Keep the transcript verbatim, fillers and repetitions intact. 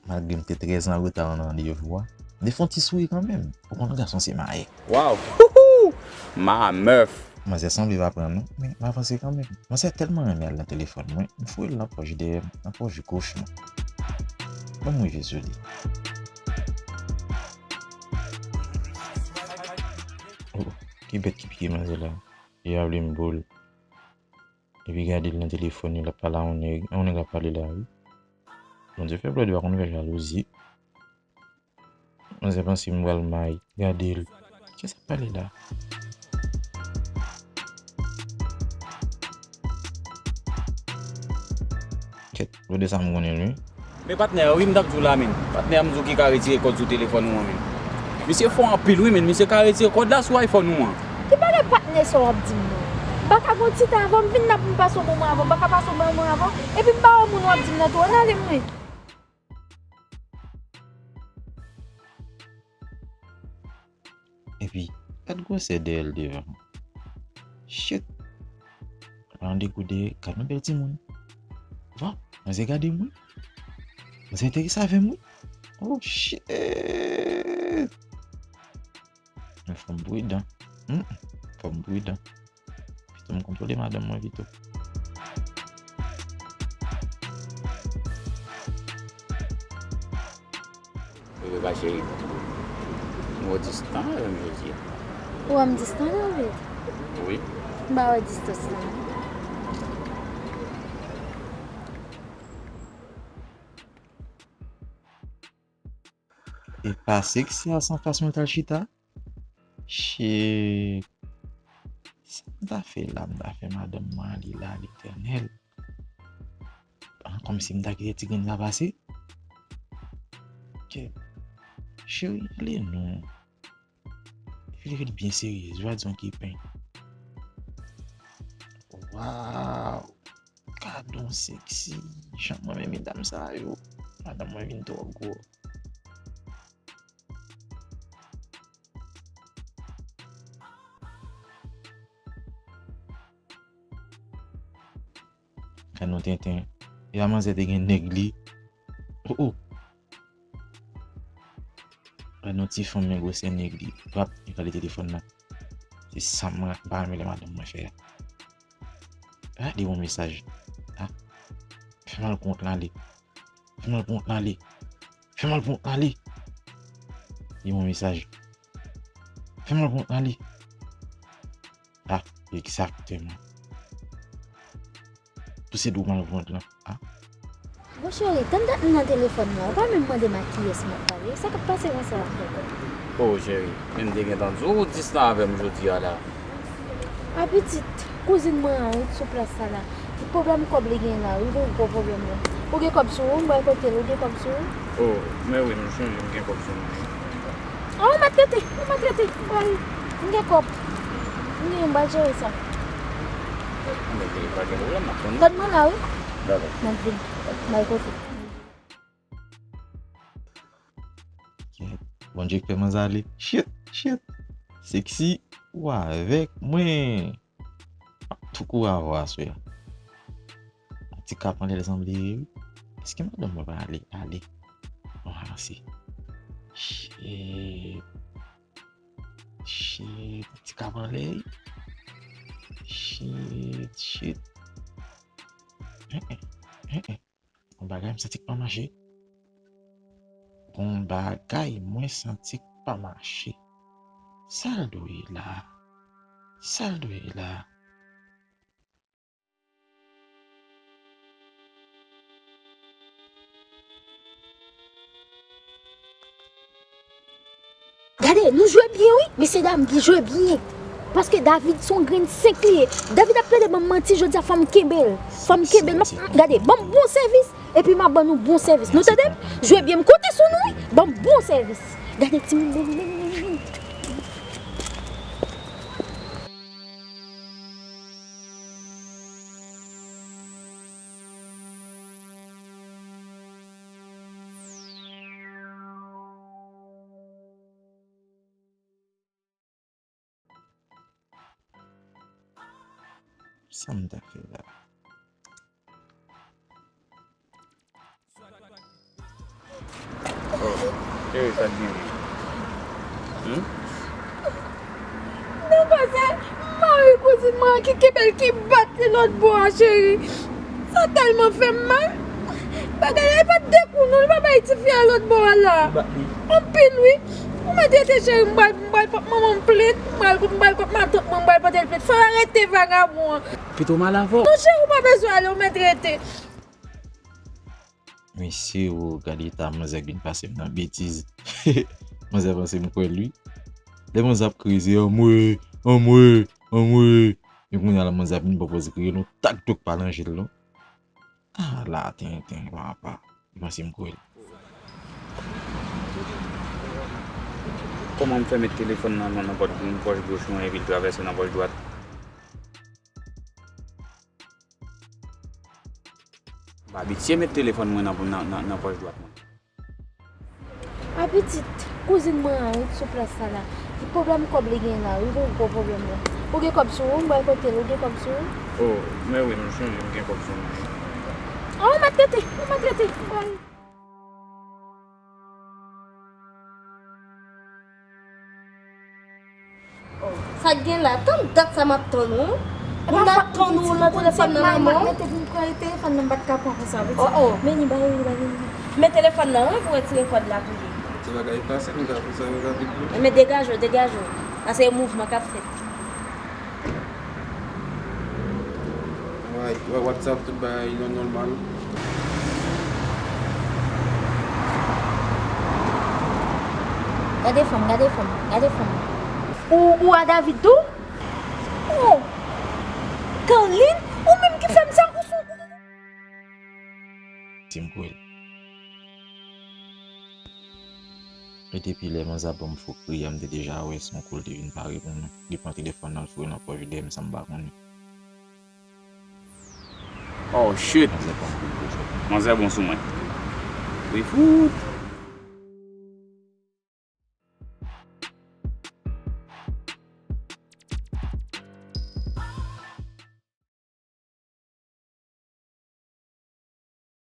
Malgre m te trè zan an reta nan randevou a, m te fè yon ti souri kanmenm. Ou konn gason se mayè. Waw! Houhou! Ma meuf! Manzè sanble pa pran non, men m avanse kanmenm. Manzè tèlman renmen al nan telefòn mwen, m foure l nan pòch dèyè m, nan pòch goch mwen. Ban m rive sou li. Oh, ki bèt ki pike manzè la? Li a vle m bo l. Epi gade l nan telefòn li, l ap pale a yon nèg. A yon nèg l ap pale la, wi. Bondye fè blòdè pa konn fè jalouzi. Manzè panse m pral may. Gade l. Kiyès ap pale la? Kèt, blòdè sa m konnen l, wi. Men patnè, wi, m t ap di w la, men. Patnè a m di w ki ka retire kòd sou telefòn ou an, men. Misye fò anpil, wi, men. Misye ka retire kòd la sou iPhone ou an. Ki bagay patnè sa w ap di m nan? M pa ka gon ti tan avè w, m vin la pou m pase yon moman avè w, m pa ka pase yon moman avè w, epi m pa wè moun w ap di m nan tou, ann ale, mwen. Epi, gad gwosè dèyè l devan. Shit! Randevou dèyè, gad yon bèl timoun. Waw, manzè gade m wi. Manzè enterese avè m wi. Oh shit! Men fò m pridan. Hmm, fò m pridan. Pito m kontwole madanm mwen pito. Bebe pa cheri. Ou distan avè m jodi a. Ou wè m distan, David? Wi. M pa wè distans la non. E pa seksi a san fas mwen t al chita? Shit. Sa m ta fè la, m ta fè madanm mwen ale la, Letènèl. Ah, kòmsi m ta kite ti grenn sa pase. Kè. Cheri, ale non. Epi li ret byen serye, zwa di yon ki pen. Waw! Gadon seksi. Jan mwen renmen medam sa yo. Madanm mwen vin twò gwo. Gad yon tenten. E a manzè te gen nèg li. Oh, oh. Gad yon ti fanm men gwosè nèg li. Pap, li kale telefòn nan. Se sa mwen pa renmen lè madanm mwen fè a. Ah, li bon mesaj. Ah. Fè m al pran kont lan ale. Fè m al pran kont lan ale. Fè m al pran kont lan ale. Li bon mesaj. Fè m al pran kont lan ale. Ah, egzakteman. Pouse dwòl mwen nan vant lan. Ah. Bon, cheri, tann dat m nan telefòn nan, ou pa menm mande m ak kiyès m ap pale. Sa k ap pase konsa? Oh, cheri, men m te gentan di w ou distan avè m jodi a la. A pitit, kouzin mwen an wi k sou plas sa la. Ki pwoblèm kòb li gen la wi, gon gwo pwoblèm wi. Ou gen kòb sou ou, m pral pote l, ou gen kòb sou ou? Oh, men wi, m sonje m gen kòb sou mwen. Ah, ou maltrete, ou maltrete. Mwen, m gen kòb. M gen, m pral jere sa. Mwen, pa gen pwoblèm, m ap tann ou. Tann mwen la, wi. Dakò. M ap vin. M al kote. Bondye k fè manzè ale. Shit, shit. Seksi, ou avèk mwen. M ap tou kouri avè w aswè a. Yon ti kap anlè l sanble ye wi. Èske madanm mwen pa ale? Ale. Bon, avanse. Shit. Shit. Yon ti kap anlè wi. Shit, shit. Hen, hen, hen, hen. Yon bagay m santi k pa mache. Yon bagay mwen santi k pa mache. Sa l dwe la? Sa l dwe la? Gade, nou jwe byen wi, mesye dam, nou jwe byen. Paske David se yon grenn senk li ye. David ap plede ban m manti, jodi a fò m kenbe l. Fò m kenbe l. M ap, gade, ban m bon sèvis, epi m ap ban nou bon sèvis. Nou tande m? Jwe byen, m konte sou nou wi. Ban m bon sèvis. Gade timoun, vini, vini, vini, vini. Sa m ta fè la? Cheri, sa k gen? Hmm? Non, paske mari kouzin mwen an ki kenbe l, ki bat li lòt bò a, cheri. Sa tèlman fè m mal. Bagay la, e pa t de kou non, li pa bay tifi a lòt bò a la. Li bat li. Anpil, wi. Ou mèt rete, cheri, m pral, m pral pot manman m plent, m pral, m pral pot matant mwen, m pral pote l plent. Fò w arete vagabon an. Pito mal avè w. Non, cheri, ou pa bezwen ale, ou mèt rete. Mesye, o, gade eta manzè k vin pase m nan betiz. Manzè panse m kwè l, wi. Lè manzè ap kriye, se anmwe, anmwe, anmwe. Men kounye a la manzè ap vin pran pòz kriye, non, tak tou k pa nan je l, non. Ala tenten, papa. Li panse m kwè l. Kòman m fè met telefòn nan, nan, nan pòch, nan pòch goch mwen epi l travèse nan pòch dwat? M abitye met telefòn mwen nan, nan, nan, nan pòch dwat mwen. A pitit, kouzin mwen an wi k sou plas sa la. Ki pwoblèm kòb li gen la wi, gon gwo pwoblèm la. Ou gen kòb sou ou, m pral pote l, ou gen kòb sou ou? O, men wi, m sonje m gen kòb sou mwen. A, ou mèt rete, ou mèt rete, m pral. Sa k gen la? Tann dat sa m ap tann ou. Mwen ap tann ou nan telefòn nan, manman. Mete pou m pran telefòn nan, m pa t ka pran konsa, pitit. Oh, oh. Men li ba li, li ba li. Men telefòn nan, wi, pou retire kòd la pou li. Ti bagay fasil, m ka fè sa yo rapid wi. Men degaje w, degaje w. Paske e mouvman k ap fèt. Wè, wè, WhatsApp, tout bagay nan nòmal. Gade fanm, gade fanm, gade fanm. Ou, ou a David tou? Oh! Carline, ou menm ki fè m sa, ou sou. Si m kwè l. E depi lè manzè ap ban m fo kriye a, m te deja wè se yon kou l te vin pare pou mwen. Li pran telefòn nan, l foure nan pòch dèyè m san m pa konnen. Oh shit! Manzè pran kou l deja. Manzè bon sou mwen. Wi fout!